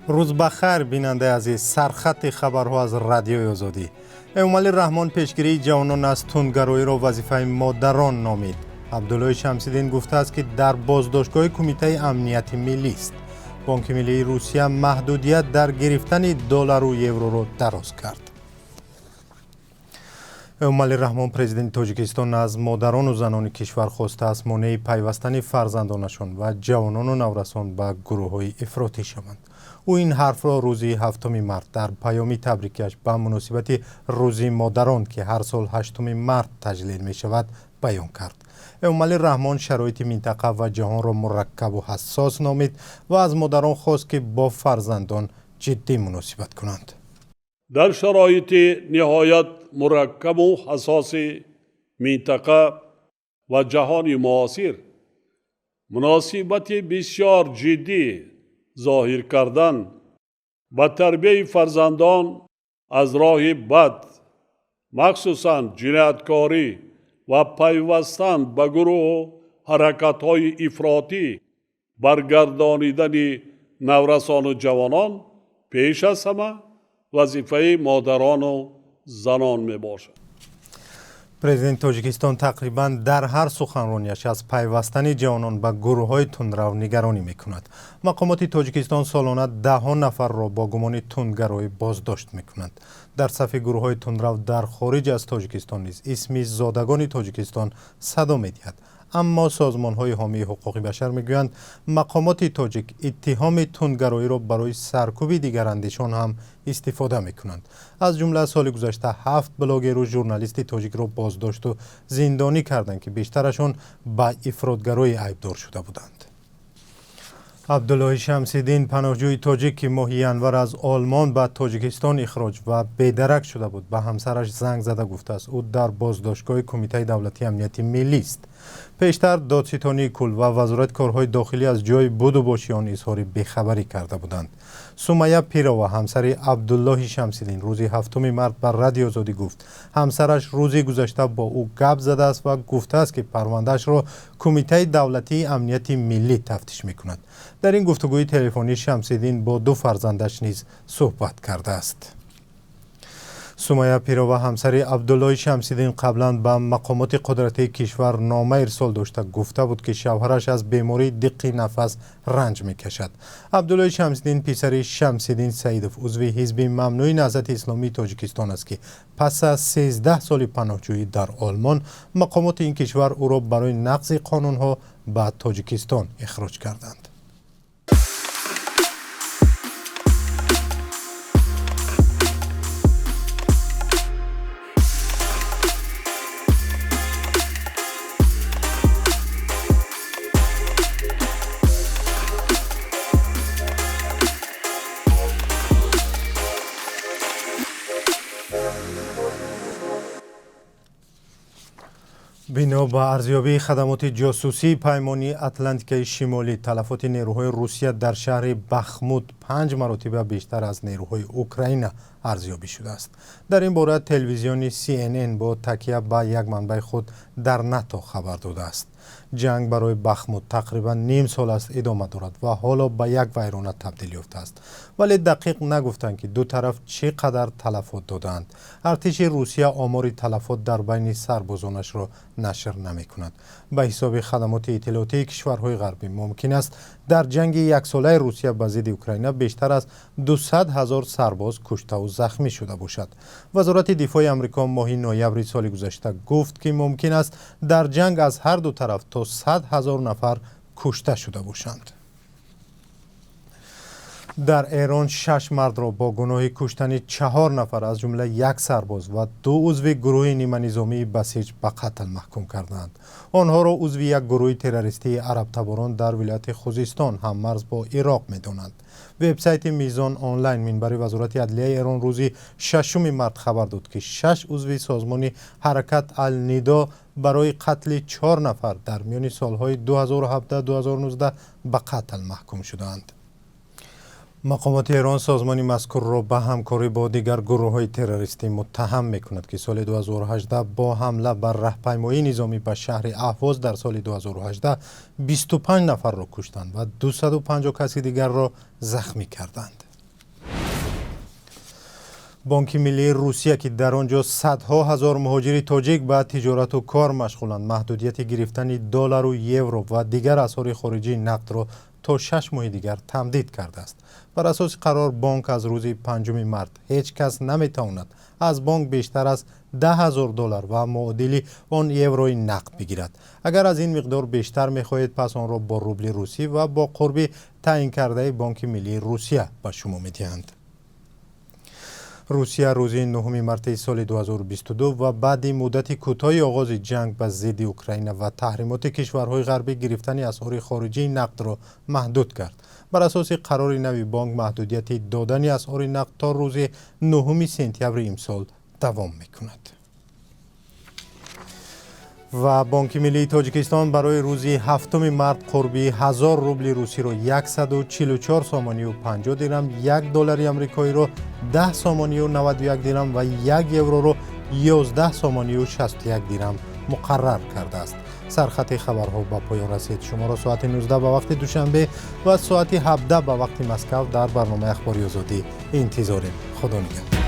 Рӯз ба хайр, бинандаи азиз. Сархати хабарҳо аз Радиои Озодӣ. Эмомалӣ Раҳмон пешгирии ҷавонон аз тундгароиро вазифаи модарон номид. Абдуллои Шамсиддин гуфтааст, ки дар боздоштгоҳи Кумитаи амнияти миллист. Бонки миллии Русия маҳдудият дар гирифтани доллару евроро дароз кард. Эмомалӣ Раҳмон, президенти Тоҷикистон, аз модарону занони кишвар хостааст, монеи пайвастани фарзандонашон ва ҷавонону наврасон ба гурӯҳҳои ифротӣ шаванд. Ӯ ин ҳарфро рӯзи 7 март дар паёми табрикиаш ба муносибати Рӯзи модарон, ки ҳар сол 8 март таҷлил мешавад, баён кард. Эмомалӣ Раҳмон шароити минтақа ва ҷаҳонро мураккабу ҳассос номид ва аз модарон хост, ки бо фарзандон ҷиддӣ муносибат кунанд. Дар шароити ниҳоят мураккабу ҳассоси минтақа ва ҷаҳони муосир муносибати бисёр ҷиддӣ зоҳир кардан ба тарбияи фарзандон аз роҳи бад, махсусан ҷинояткорӣ ва пайвастан ба гурӯҳу ҳаракатҳои ифротӣ баргардонидани наврасону ҷавонон пеш аз ҳама вазифаи модарону занон мебошад. Президенти Тоҷикистон тақрибан дар ҳар суханронияш аз пайвастани ҷавонон ба гурӯҳҳои тундрав нигаронӣ мекунад. Мақомоти Тоҷикистон солона даҳҳо нафарро бо гумони тундгароӣ боздошт мекунанд. Дар сафи гурӯҳҳои тундрав дар хориҷ аз Тоҷикистон низ исми зодагони Тоҷикистон садо медиҳад. Аммо созмонҳои ҳомии ҳуқуқи башар мегӯянд, мақомоти тоҷик иттиҳоми тундгароиро барои саркӯби дигарандешон ҳам истифода мекунанд. Аз ҷумла соли гузашта 7 блогеру журналисти тоҷикро боздошту зиндонӣ карданд, ки бештарашон ба ифротгароӣ айбдор шуда буданд. Абдуллоҳи Шамсиддин, паноҳҷӯи тоҷик, ки моҳи январ аз Олмон ба Тоҷикистон ихроҷ ва бедарак шуда буд, ба ҳамсараш занг зада гуфтааст, ӯ дар боздоштгоҳи Кумитаи давлатии амнияти миллист. Пештар Додситонии кул ва Вазорати корҳои дохилӣ аз ҷои буду боши он изҳори бехабарӣ карда буданд. Сумая Пирова, ҳамсари Абдуллоҳи Шамсиддин, рӯзи 7 март ба Радиои Озодӣ гуфт, ҳамсараш рӯзи гузашта бо ӯ гап задааст ва гуфтааст, ки парвандаашро Кумитаи давлатии амнияти миллӣ тафтиш мекунад. Дар ин гуфтугӯи телефонӣ Шамсиддин бо ду фарзандаш низ суҳбат кардааст. Сумая Пирова, ҳамсари Абдуллоҳи Шамсиддин, қаблан ба мақомоти қудратии кишвар нома ирсол дошта гуфта буд, ки шавҳараш аз бемории диққи нафас ранҷ мекашад. Абдуллоҳи Шамсиддин писари Шамсиддин Саидов, узви ҳизби мамнӯи Наҳзати исломии Тоҷикистон аст, ки пас аз 13 соли паноҳҷӯӣ дар Олмон мақомоти ин кишвар ӯро барои нақзи қонунҳо ба Тоҷикистон ихроҷ карданд. Бино ба арзёбии хадамоти ҷосусии Паймони Атлантикаи Шимолӣ, талафоти нерӯҳои Русия дар шаҳри Бахмут 5 маротиба бештар аз нерӯҳои Украина арзёбӣ шудааст. Дар ин бора телевизиони CNN бо такя ба як манбаи худ дар НАТО хабар додааст. Ҷанг барои Бахмут тақрибан ним сол аст идома дорад ва ҳоло ба як вайрона табдил ёфтааст. Вале дақиқ нагуфтанд, ки ду тараф чӣ қадар талафот додаанд. Артиши Русия омори талафот дар байни сарбозонашро нашр намекунад. Ба ҳисоби хадамоти иттилоотии кишварҳои ғарбӣ, мумкин аст дар ҷанги яксолаи Русия ба зидди Украина бештар аз 200 ҳазор сарбоз куштаву захмӣ шуда бошад. Вазорати дифои Амрико моҳи ноябри соли гузашта гуфт, ки мумкин аст дар ҷанг аз ҳар ду тараф то 100 ҳазор нафар кушта шуда бошанд. Дар Эрон 6 мардро бо гуноҳи куштани 4 нафар, аз ҷумла як сарбоз ва 2 узви гурӯҳи ниманизомии Басиҷ, ба қатл маҳкум карданд. Онҳоро узви як гурӯҳи террористии арабтаборон дар вилояти Хузистон ҳаммарз бо Ироқ медонанд. Вебсайти Мизон онлайн, минбари Вазорати адлияи Эрон, рӯзи 6 март хабар дод, ки 6 узви созмони Ҳаракат Ал-Нидо барои қатли 4 нафар дар миёни солҳои 2017-2019 ба қатл маҳкум шудаанд. Мақомоти Эрон созмони мазкурро ба ҳамкорӣ бо дигар гурӯҳҳои террористӣ муттаҳам мекунад, ки соли 2018 бо ҳамла бар раҳпаймоии низомӣ ба шаҳри Аҳвоз дар соли 2018 25 нафарро куштанд ва 250 каси дигарро захмӣ карданд. Бонки миллии Русия, ки дар он ҷо садҳо ҳазор муҳоҷири тоҷик ба тиҷорату кор машғуланд, маҳдудияти гирифтани доллару евро ва дигар асъори хориҷии нақдро то 6 моҳи дигар тамдид кардааст. Бар асоси қарор, бонк аз рӯзи 5 март ҳеҷ кас наметавонад аз бонк бештар аз 10 000 доллар ва муодили он еврои нақд бигирад. Агар аз ин миқдор бештар мехоҳед, пас онро бо рубли русӣ ва бо қурби таъинкардаи Бонки миллии Русия ба шумо медиҳанд. Русия рӯзи 9 марти соли 2022 ва баъди муддати кӯтоҳи оғози ҷанг ба зидди Украина ва таҳримоти кишварҳои ғарбӣ гирифтани асъори хориҷии нақдро маҳдуд кард. Бар асоси қарори нави бонк, маҳдудияти додани асъори нақд то рӯзи 9 сентябри имсол давом мекунад. Ва Бонки миллии Тоҷикистон барои рӯзи 7 март қурби 1000 рубли русиро 144 сомонию 50 дирам, 1 доллари амрикоиро 10 сомонию 91 дирам ва 1 евроро 11 сомонию 61 дирам муқаррар кардааст. Сархати хабарҳо ба поён расид. Шуморо соати 19 ба вақти Душанбе ва соати 17 ба вақти Москав дар барномаи Ахбори Озодӣ интизорем. Худо нигаҳдор.